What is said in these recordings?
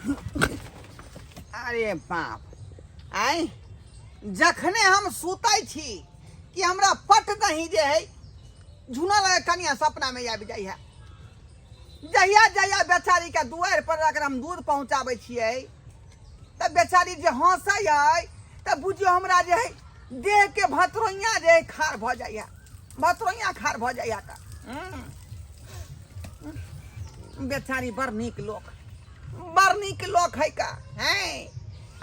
अरे बाप आय जखने हम सुतै छी कि हमरा पट दही जे है झूना लगे कनिया सपना में आबि जाइ है जहिया जहिया बेचारी के दुआरि पर अगर हम दूध पहुँचाबै छियै तऽ बेचारी जे हंसै है तऽ बुझियौ हमरा जे है देह के भतरोइया जे है खार भऽ जाइए भतरोइया खार भऽ जाइए तऽ बेचारी बड़ नीक लोक बड़ नीक लोक है का हैं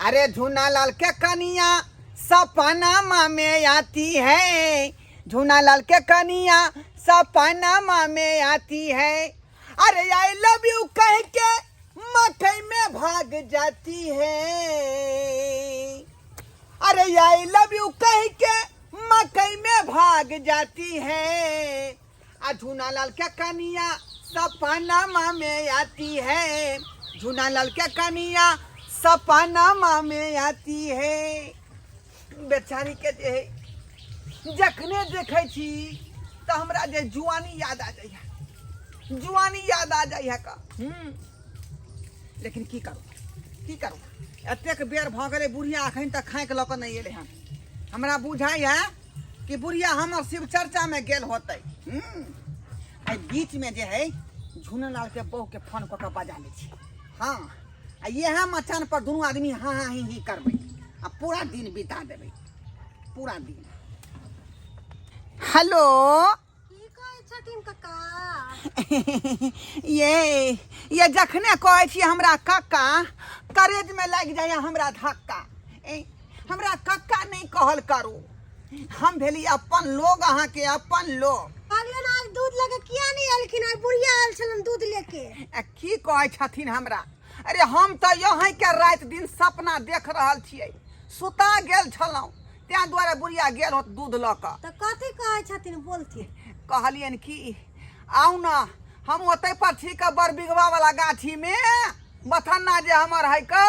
अरे झूना लाल के कनिया सपना में आती है झूना लाल के कनिया सपना में आती है अरे I love you कह के मकई में भाग जाती है अरे I love you कह के मकई में भाग जाती है आ झूना लाल के कनिया सपना में आती है झूना लाल के कनिया सपना में आती है बेचारी के जे है जखने देखै छी तऽ हमरा जे जुआनी याद आ जाइए जुआनी याद आ जाइए का लेकिन की करू की करू एतेक बेर भऽ गेलै बुढ़िया एखन तक खाँकि लऽ कऽ नहि एलै हन हमरा बुझाइए कि बुढ़िया हमर शिव चर्चा में गेल होतै एहि बीचमे जे है झूनेलाल के बहू के फोन कऽ कऽ बजा लै छी हँ आ इएह मचान पर दुनू आदमी हाँ हाँ ही ही करबै आ पूरा दिन बिता देबै पूरा दिन हेलो की कहै छथिन कका ये ये जखने कहै छी हमरा कक्का करेजमे लागि जाइए हमरा धक्का ए हमरा कक्का नहि कहल करू हम भेली अपन लोग अहाँके अपन लोग कहलियनि आज दूध लगे किया नहि एलखिन आइ बुढ़िया आयल छलन दूध लेके आ की कहै छथिन हमरा अरे हम तऽ यहीँके राति दिन सपना देख रहल छियै सुता गेल छलहुँ ताहि दुआरे बुढ़िया गेल होत दूध लऽ कऽ तऽ कथी कहै छथिन बोलथिन कहलियनि कि आउ ने हम ओतहि पर छी कऽ बड़ बिगवा वाला गाछीमे बथन्ना जे हमर है का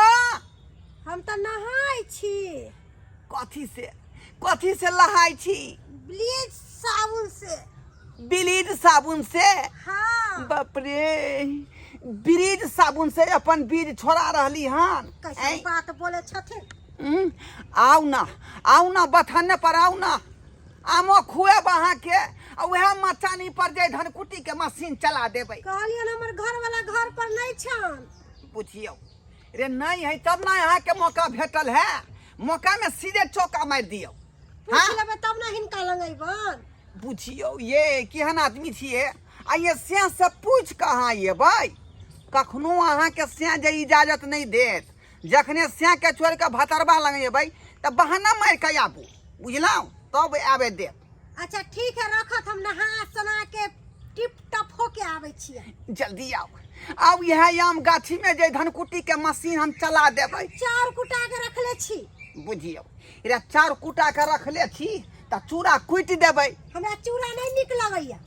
हम तऽ नहाय छी कथी से कथी से लहाय छी ब्लीच साबुन से ब्लीच साबुन से हाँ बाप रे ब्रिज साबुन से अपन बीज छोड़ा रहली हन कैसे ऐं? बात बोले छथिन आउ ना आउ ना बथाने पर आउ ना आमो खुएब अहाँके आ उएह मचानी पर जे धनकुट्टी के मशीन चला देबै कहलियन हमर घर वाला घर पर नहीं छन बुझियौ रे नहीं है तब ना अहाँके मौका भेटल है मौका में सीधे चौका मारि दियौ पूछ हाँ लेबै तब ना हिनका लग अयबन बुझियौ ये केहन आदमी छियै आ ये से से पूछि कऽ अहाँ अयबै कखनो अहाँके से जे इजाजत नहि देत जखने सैके छोड़ि कऽ भतरबा लग अयबै तऽ बहाना मारि कऽ आबू बुझलहुँ तब आबे देब अच्छा ठीक है रखत हम नहा सोना के टिप टप होके आबै छियै जल्दी आउ आउ इएह आम गाछीमे जे धनकुट्टी के मशीन हम चला देबै चाउर कुटा के रखले छी बुझियौ एकरा चाउर कुटा के रखले छी तऽ चूड़ा कुटि देबै हमरा चूड़ा नहीं नीक लगैया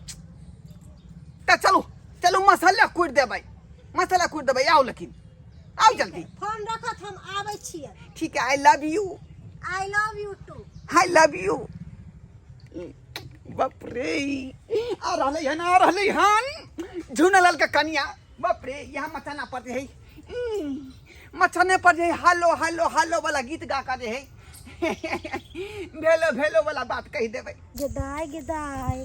तऽ चलू चलू मसाला कुटि देबै मसाला कुटि देबै आउ लेकिन आउ जल्दी फोन रखत हम आबै छियै ठीक है I love you I love you too I love you बाप रे आ रहलै हन आ रहलै हन झुनलाल के कनिया बाप रे यहाँ मचाना पर जे है मचाने पर जे है हालो हालो हालो वाला गीत गा के जे है भेलो भेलो वाला बात कहि देबै गेदाय गेदाय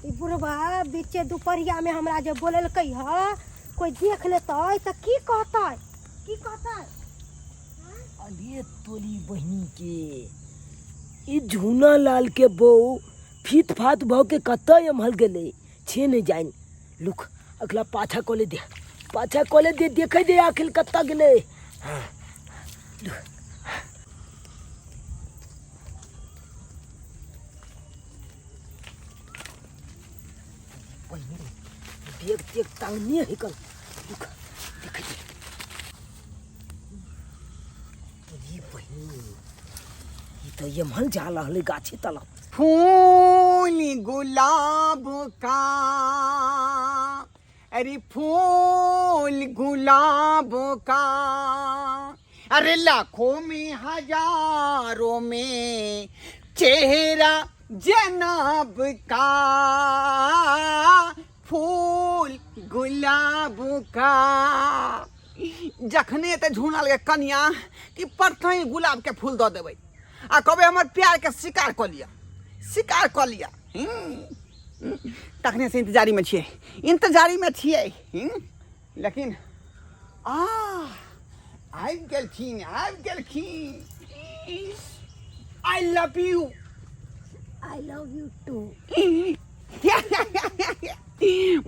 ई बुढ़बा बीचे दुपहरिया में हमरा जे बोलेलकै ह कोई देख लेतै तऽ की कहतै की कहतै अरे तोरी बहिनी के ई झूना लाल के बहू फीत फात भऽ के कतऽ एम्हर गेलै छे नहि जानि लुक अगला पाछा कऽ ले दे पाछा कऽ ले दे देखै दे आखिर कतऽ गेलै हाँ देख देख टांगने है कल देख देख ये बहिनी ई तो एम्हर जा रहलै गाछी तलब फूल गुलाब का अरे फूल गुलाब का अरे लाखों में हजारों में चेहरा जनाब का फूल गुलाब का जखने एतै झूना लगे कनिया कि परथही गुलाबके फूल दऽ देबै आ कहबै हमर प्यारके स्वीकार कऽ लिअ, स्वीकार कऽ लिअ। तखने से इंतजारीमे छियै, इंतजारीमे छियै। लेकिन आ आबि गेलखिन, आबि गेलखिन। I love you. I love you too.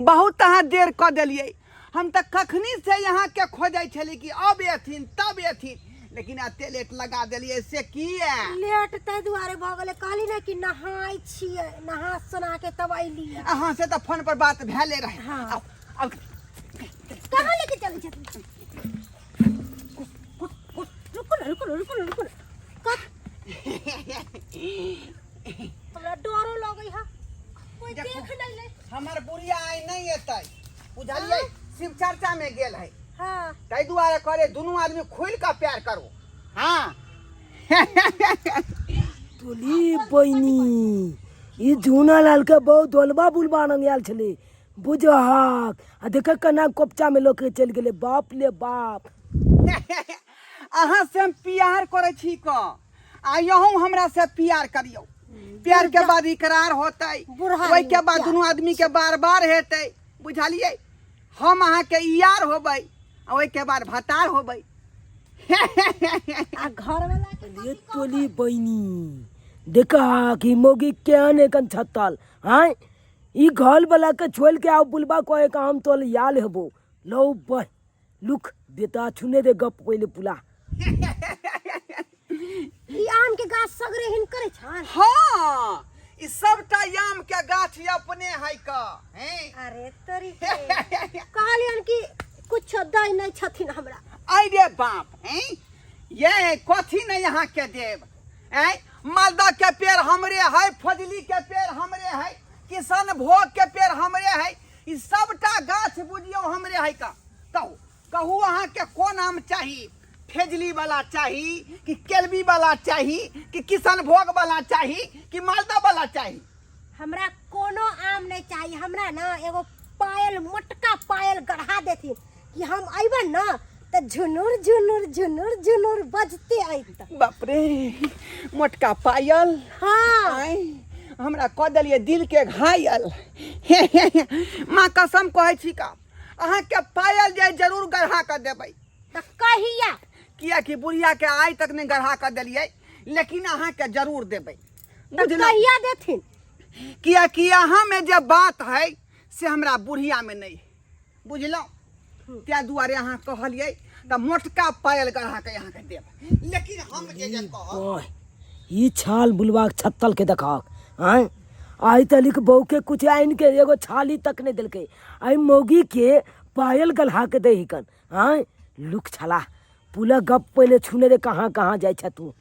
बहुत अहाँ देर कऽ देलियै। हम तऽ कखनी से यहाँ के खोजै छली कि अब एथिन तब एथिन, लेकिन एते लेट लगा देलियै से किया? लेट ताहि दुआरे भऽ गेलै, कहली ने कि नहाय छियै, नहा सोना के तब अयलियै। अहाँ से तऽ फोन पर बात भेले रहे। हाँ। आउ, आउ। कहाँ लेके चलै छथिन? रुकू ने, रुकू ने, रुकू ने, रुकू ने। हमरा डरो लगै है, कोई देखो। देख नहीं ले। हमर बुढ़िया आइ नहीं एतै, बुझलियै? शिव चर्चा में गेल है। हाँ। ताहि दुआरे करे दुनू आदमी खुलि कऽ प्यार करू। हाँ। तोली बहिनी, ई झूना लाल के बहुत दोलबा बुलबा रंग आयल छलै बुझहक, आ देख केना कोपचा में लऽ के चलि गेलै। बाप ले बाप। अहाँ से हम प्यार करै छी क आ यहूँ हमरा से प्यार करियौ। प्यार के बाद इकरार होतै, बुढ़ा ओहि के बाद प्यार। दुनू आदमी के बार बार हेतै, बुझलियै? हम अहाँके यार होबै आ ओहि के बाद भतार होबै। आ घर वाला के ये तोली बहिनी, देखा कि मौगी केहन एखन छत्तल आँय, ई घर वाला के छोड़ के आउ बुलबा कहे के हम तोल याल हेबो। लौ बह लुक बेटा, छुने दे गप पहिले पुला। ई आम के गाछ सगरे हिन करे छन? हाँ, ई सबटा आम के गाछ अपने है क हैं। अरे तोरी के, कहलियन कि कुछ दै नहीं छथिन हमरा। अरे बाप हैं, ये कथी नहीं यहाँ के देव? हैं, मालदा के पेड़ हमरे है, फजली के पेड़ हमरे है, किशन भोग के पेड़ हमरे है, ई सबटा गाछ बुझियौ हमरे है का। कहू कहू अहाँ के कोन आम चाही? फेजली वाला चाही कि केलबी वाला चाही कि किशन भोग वाला चाही कि मालदा वाला चाही? हमरा कोनो आम नहीं चाहिए, हमरा ना एगो पायल, मोटका पायल गढ़ा देथिन कि हम अइबन ना त झुनुर झुनुर झुनुर झुनुर बजते अइत। बाप रे, मोटका पायल। हाँ। आय, हमरा कऽ देलियै दिल के घायल। माँ कसम कहै छी का, अहाँके पायल जे जरूर गढ़ा कऽ देबै। त कहिया? कियाकि बुढ़िया के आइ तक नहि गढ़ा कऽ देलियै, लेकिन अहाँके जरूर देबै। त बुझलहुँ? कहिया देथिन? कियाकि अहाँमे जे बात है से हमरा बुढ़ियामे नहि है, बुझलहुँ? ताहि दुआरे अहाँ कहलियै तऽ मोटका पायल गढ़ा कऽ अहाँके देब, लेकिन हम जे जे कहब। ओए, ई छाल बुलबाक छत्तल के देखहक आँय, आइ तलिक बहू के कुछ आनि के एगो छाली तक नहीं देलकै, आई मौगी के पायल गलहा के दे हिकन आँय। लुक छला पुला गप पहिले छुने दे, कहाँ कहाँ जाइ छ तू?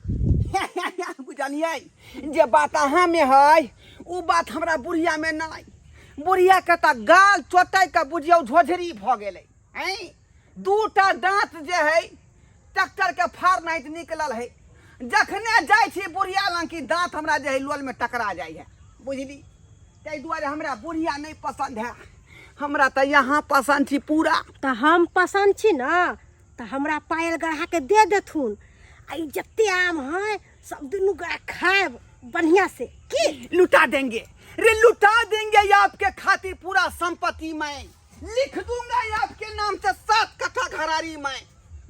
बुझलियै, जे बात अहाँमे है ओ बात हमरा बुढ़ियामे नहि। बुढ़िया के तऽ गाल चोटै के बुझियौ झोझरी भऽ गेलै। ऐं, दूटा दाँत जे है ट्रैक्टर के फाड़ नाहित निकलल है। जखने जाइ छी बुढ़िया लग कि दाँत हमरा जे है लोल में टकरा जाइ है, बुझली? ताहि दुआरे हमरा बुढ़िया नहि पसंद है, हमरा तऽ यहाँ पसंद छी पूरा। तऽ हम पसंद छी ना तऽ हमरा पायल गढ़ा के दे देथुन, आ ई जते आम है सब दुनू गोरा खायब बढ़िया से। की लुटा देंगे रे, लुटा देंगे ये आपके खातिर पूरा संपत्ति मैं लिख दूंगा ये आपके नाम से 7 कट्ठा घरारी मैं,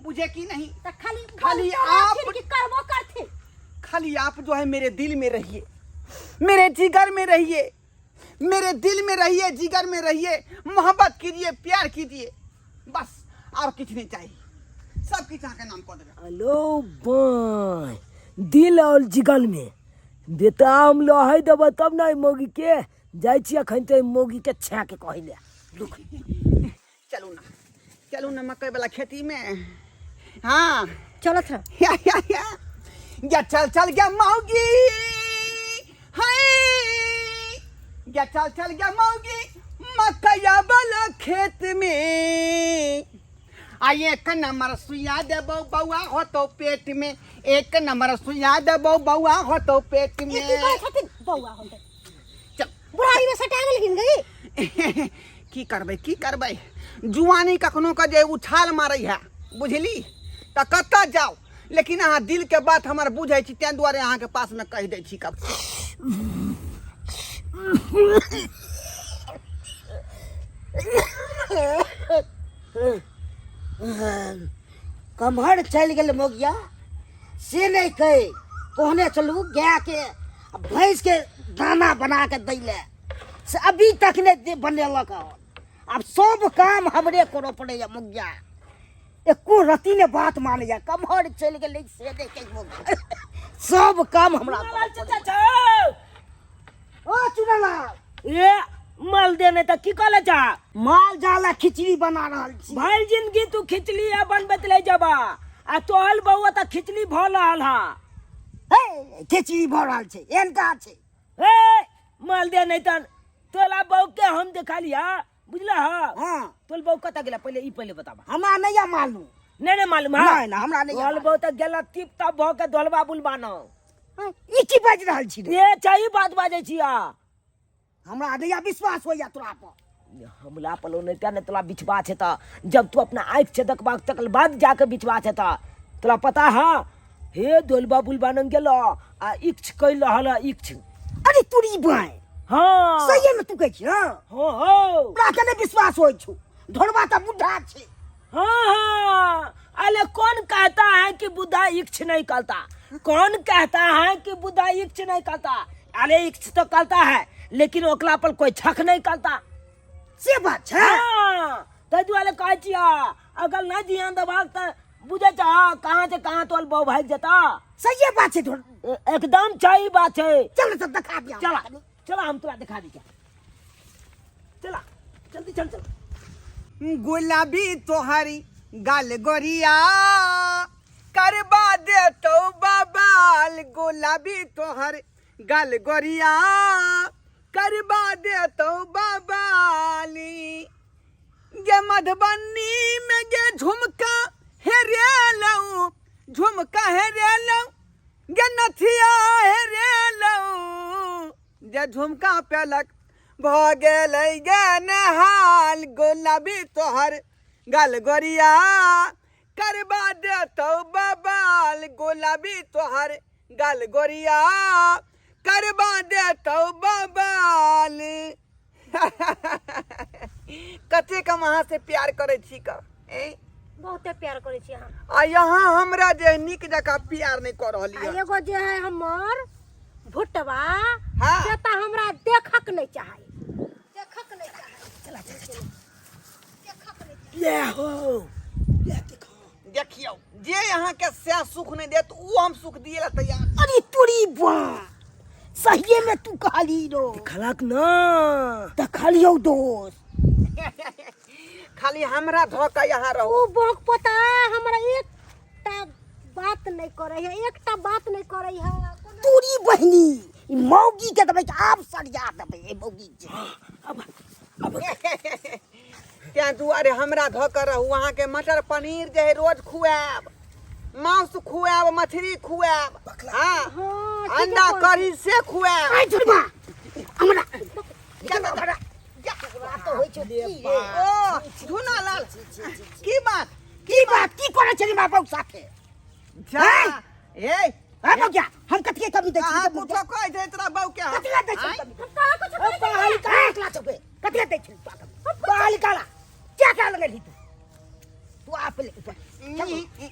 बुझे कि नहीं? त खाली खाली बोलते आप रहथिन कि करबो करथिन। खाली आप जो है मेरे दिल में रहिए, मेरे जिगर में रहिए, मेरे दिल में रहिए, जिगर में रहिए, मोहब्बत कीजिए, प्यार कीजिए, बस और कुछ नहीं चाहिए। सब कुछ अहाँ के नाम कऽ देबै। हेलो बाय, दिल और जिगर में बेटा हम लहै देबै तब ने मौगी के जाइ छी। अखन तऽ मौगी के छा के कहै ले लुक। चलू ना, चलू ना मकई वाला खेती में। हाँ चलत रह। या, या, या। या चल चल गया मौगी, हाय या चल चल गया मौगी मकैया वाला खेत में। आ एक नंबर सुइया देबो बौआ होतो पेट में, एक नंबर सुइया देबो बौआ होतो पेट में। ई की कहै छथिन बौआ होतो? चल। बुढ़ारी में सटा गेलखिन गई। की करबै, की करबै, जुआनी कखनो के जे उछाल मारै है, बुझली तऽ कतऽ जाउ लेकिन अहाँ दिल के बात हमर बुझै छी ताहि दुआरे अहाँके पासमे कहि दै छी कब। कम्हर चलि गेल मोगिया से नहि कहि, कहने चलू गायके आ भैंसके दाना बना के दै लए, से अभी तक नहि बनेलक हन। आब सब काम हमरे करऽ पड़ैया मोगिया, एको रति ने बात मानैया। कम्हर चलि गेलै से नहि कहि मोगिया, सब काम हमरा करऽ पड़ैया। ओ चुनालाल, ए माल दे नहीं त की कहले जा? माल जाल आ खिचड़ी बना रहल छी। भरि जिंदगी तू खिचड़ी आ बनबैत रह जबा आ तोहल बउआ त खिचड़ी भ रहल हा। हे, खिचड़ी भऽ रहल छै, एहन कहाँ छै? ए माल दे नहीं त तोला बहू के हम देखा लिया, बुझला? हा हाँ। तोल बहू कतऽ गेला पहिले ई पहिले बताबा। हमरा नहीं या मालूम। नहीं नहीं मालूम। हाँ नहीं, नहीं, हमरा नहीं या तोहल बहू त गेला टिप टॉप भ के दोलबा बुलबानो। हाँ, ई की बाजि रहल छी रे? ए चाही बात बाजै छी आ। हमरा नहीं या विश्वास होइया तोरा पर। हमला पलो नहीं त्या, नहीं तोला बिछवा छै त जब तू अपना आँखि से देखबाक तकर बाद जाके बिछवा छै त तोला पता हा? हे दोलबा बुलबानंग गेलो आ इक्ष कैल रहल है, इक्ष। अरे तुरी बाय। हाँ। सही में तू कहै छी, हाँ? हाँ, हाँ। तोरा के नहीं विश्वास होइ छौ, ढोरबा त बुढ़ा छै। हाँ, हाँ। अरे कौन कहता है कि बुढ़ा इक्ष नहीं करता? कौन कहता है कि बुढ़ा इक्ष नहीं करता? अरे इक्ष तो करता है, लेकिन ओकरा पर कोई छक नहीं करता। से बात छै? हाँ, ताहि दुआरे कहै छियै अगर नहीं ध्यान देबाक त बुझै छ कहाँ से कहाँ तोहर बहू भागि जेता। सही बात छै ढोर। एकदम सही बात छै। चल सब देखा दिया। चला चला हम तोरा दिखा दी। चला जल्दी चल चल। गुलाबी तोहरी गाल गोरिया करबा दे तो बाबाल, गुलाबी तोहर गाल गोरिया करबा दे तो बाबाली। गे मधुबनी में गे झुमका हेरेलौ, झुमका हेरेलौ गे नथिया हेरेलौ, जे झुमका पेलक भ गेलै गे नेहाल। गुलाबी तोहर गाल गोरिया करबा देतौ बबाल, गुलाबी तोहर गाल गोरिया करबा देतौ बबाल। कतेक हम अहाँ से प्यार करै छी का? ए? बहुते प्यार करै छी अहाँ। आ यहाँ हमरा जे नीक जकाँ प्यार नहीं कर रहली आ है। एगो जे है हमर भुटवा, हाँ। से तऽ हमरा देखक नहीं चाहे, देखक नहीं चाहे। चला चला चला। देखक नहीं चाहे। ये हो, ये देखो। देखियौ जे अहाँ के सैह सुख नहीं देत उ हम सुख दिए ला तैयार। अरे तोरी बा, सहिए में तू कहली रो। देखलक ना? देखलियौ दोस्त। खाली हमरा धऽ के यहाँ रहो। उ बोक पोता हमरा एकटा बात नहीं करे है, एकटा बात नहीं करे है। तोरी बहिनी ई मौगी के देबै आब सरिया देबै ए मौगी के। अब अब तें दुआरे हमरा धऽ के रहू। अहाँ के मटर पनीर जे है रोज खुआएब, मांस खुआएब, मछली खुआएब, हाँ, हाँ, ठीके अंडा कहै करी से खुआएब। आइ झुरमा हमरा जा, जा, जा, जा। बात होइ छौ की रे? ओ झुना लाल, की बात? की बात की करै छली माँ बाबू साथे? जा ए ए बौआ, हम कथिए कमी दै छी? अहाँ कुछो कहै छै तोरा बहू के? हम कथिए दै छी आँय? कमी? हम कहाँ कुछो ओ कहै पहाड़ी छियै? काला एकला छौ बे, कथिए दै छी तोरा कमी? पहाड़ी काला क्या क्या लगेलही तू? तू आ पहिले ऊपर।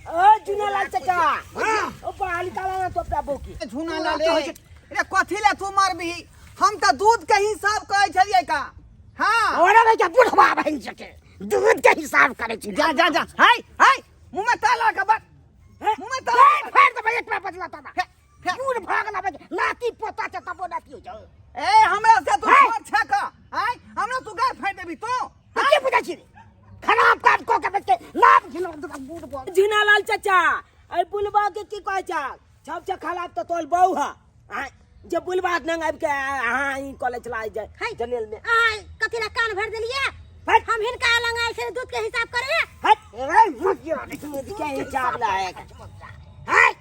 ओ झुना लाल चाचा, ओ पहाड़ी काला ना तो अपना बहू के। झुना लाल रे, रे कथी ले तू मारबिही? हम तऽ दूध के हिसाब कहै छलियै का। हाँ। और रे बुढ़वा बहिन सके दूध के हिसाब करै छी। जा जा जा, हाय हाय, मुँह में ताला के बट, मुँह में ताला फेर फेर देबै एक बदला ताला। फे- फे- बूढ़ भागला बजे नाती पोता छै तबो नाती हो जाओ। ए हमरा से तू हे! छोट छै का? आय हमरा तू गाय फाड़ देबी तू? तो के बुझै छी रे? खराब काम कऽ के बचके नाम घिना देबा बूढ़ भऽ। झुना लाल चाचा, ए बुलबा के की कहै छ? छप छ खराब त तोल बहू हा। आय, जे बुलबा नंग आबि के अहाँ ई कॉलेज चला जाय है। जनेल में। अहाँ कथी ला कान भरि देलियै? हट। हम हिनका लग आयल छलियै दूध के हिसाब करे ला। हट। रे मुखिया रे, दूध के हिसाब ला है। है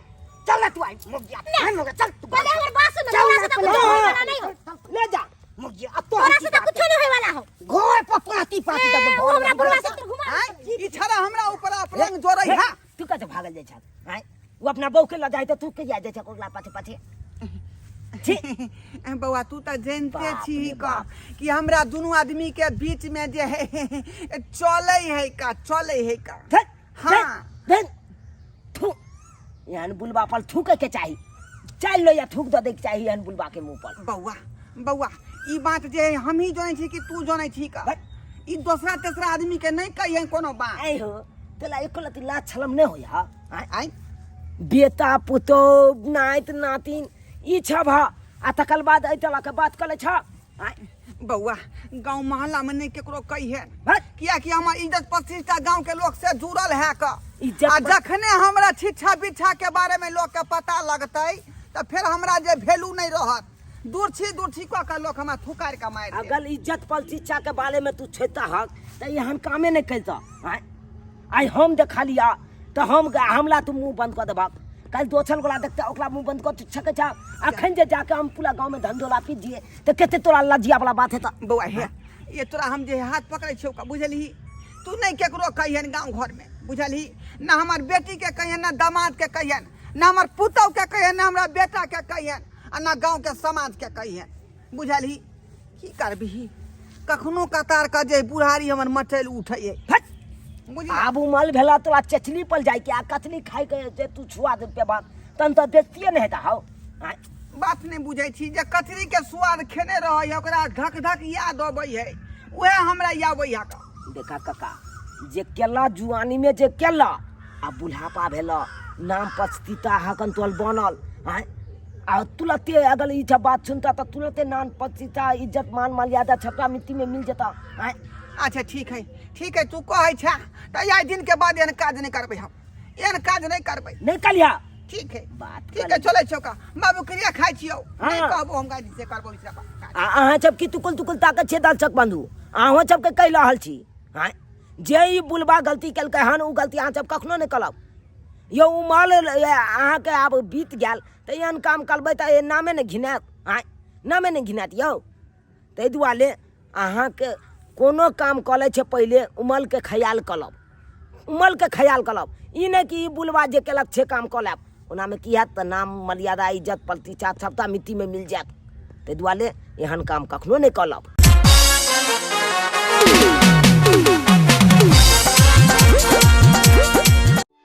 चल ना तू आई मुखिया, है मुखिया चल तू। पहिले हमर बात सुन, चल तोरा ना से तऽ पहिले। कुछो होय वाला नहीं हो। ले जा मुखिया अब तो तोरा से तऽ कुछो नहीं होय वाला हो। घर पर पाती पाती ए, दब ओ हमरा बुढ़वा से तोर घुमा। आय ई छड़ा हमरा ऊपर अपरंग जोड़ै है। तू कतऽ भागल जाइ छह आँय? ओ अपना बहू के लऽ जाइ तऽ तू कहिया जाइ छह ओकरा पाछे पाछे? छी। ए बौआ, तू तऽ जानते बाप छी रे का बाप। कि हमरा दुनू आदमी के बीच में जे है चलै है का, चलै है का। धन, हाँ। धन, थू, एहन बुलबा पर थूके के चाही, चल लो या थूक दऽ दैके चाही एहन बुलबा के मुंह पर। बौआ बौआ, ई बात जे है हम ही जानै छी कि तू जानै छी का? बट। ई दोसरा तेसरा आदमी के नहीं कहिए कोनो बात। आइ हो तोला एको लती लाज छलम नहि होय हा? आँय? आइ बेटा पुतोह नाति नातिन ई छब हा, आ तकर बाद एहि तरह के बात करै छ? आँय? बौआ, गांव मोहल्ला में नहीं केकरो कहिए, भट। कियाकि हमर इज्जत प्रतिष्ठा गांव के लोग से जुड़ल है का। इज्जत आ जखने हमरा छिच्छा बिच्छा के बारे में लोग के पता लगतै तऽ फेर हमरा जे वैल्यू नहीं रहत, दूर छी दूर छी कऽ के लोग हमरा थुकारि के मारि देत। अगर इज्जत प्रतिष्ठा के बारे में तू छेता हक तऽ एहन कामे नहीं करता। आँय? आइ हम देखा लिया तऽ हम हमला तू मुंह बंद कऽ देबक, काल्हि दोसर गोला देखते ओकरा मुंह बंद कऽ सकै छ। अखन जे जाके हम पूरा गाँव में धंधोला पीट दिए तऽ कते तोरा लज्जिया वाला बात हेतऽ। बौआ हे, ये तोरा हम जे हाथ पकड़ै छियौ का, बुझलही? तू नहीं केकरो कहियन गाँव घर में, बुझलही ना? हमर बेटी के कहियन ना, दामाद के कहियन ना, हमर पुतहु के कहियन ना, हमरा बेटा के कहियन आ ना गाँव के समाज के कहियन, बुझलही? की करबिही, कखनो कतार के जे बुढ़ारी हमर मचैल उठै है। हट। बुझली? आब उमल भेला तोरा चचली पर जाइके आ कचली खाइ के जे तू छुआ दे पेबा तहन तऽ बेजतिए नहि हेता हौ। आँय? बात नहीं बुझै छी, जे कचरी के स्वाद खेने रहै है ओकरा धक धक याद अबै है, उएह हमरा आबै है का। देखा काका, जे केला जुआनी में जे केला आ बुढ़ापा भेला नाम पछतीता हकन तोल बनल। आँय? आ तुरते अगर ई सब बात सुनता तऽ तुरते नाम पछतीता इज्जत मान मर्यादा छपरा मिट्टी में मिल जेता। आँय? अच्छा ठीक है, ठीक है, तू कहै छा तऽ आइ दिन के बाद एहन काज नहीं करबै हम, एहन काज नहीं करबै। नहीं कलिया। ठीक है। बात ठीक कर है, चलै छौ का बाबू, क्रिया खाइ छियौ। हाँ। नहीं कहबो हम गाड़ी से करबो ई सब काज। आ अहाँ सब की तुकुल तुकुल ताकत छियै दर्शक बंधु, अहूँ सबके कहि रहल छी। आँय? जे ई बुलबा गलती केलकै हन ओ गलती अहाँ सब कखनो नहि करब यौ। उमर अहाँके आब बीत गेल तऽ एहन काम करबै तऽ ए नामे नहि घिनायत। आँय? नामे नहि घिनायत यौ। ताहि दुआरे अहाँके कोनो काम कऽ लै छै पहिले उमलके ख्याल कऽ लब, उमलके ख्याल कऽ लब। ई नहि कि ई बुलबा जे केलक से काम कऽ लेब, ओनामे की हैत तऽ नाम मर्यादा इज्जत प्रतिष्ठा सबटा मिट्टीमे मिल जायत। ताहि दुआरे एहन काम कखनो नहि कऽ लब।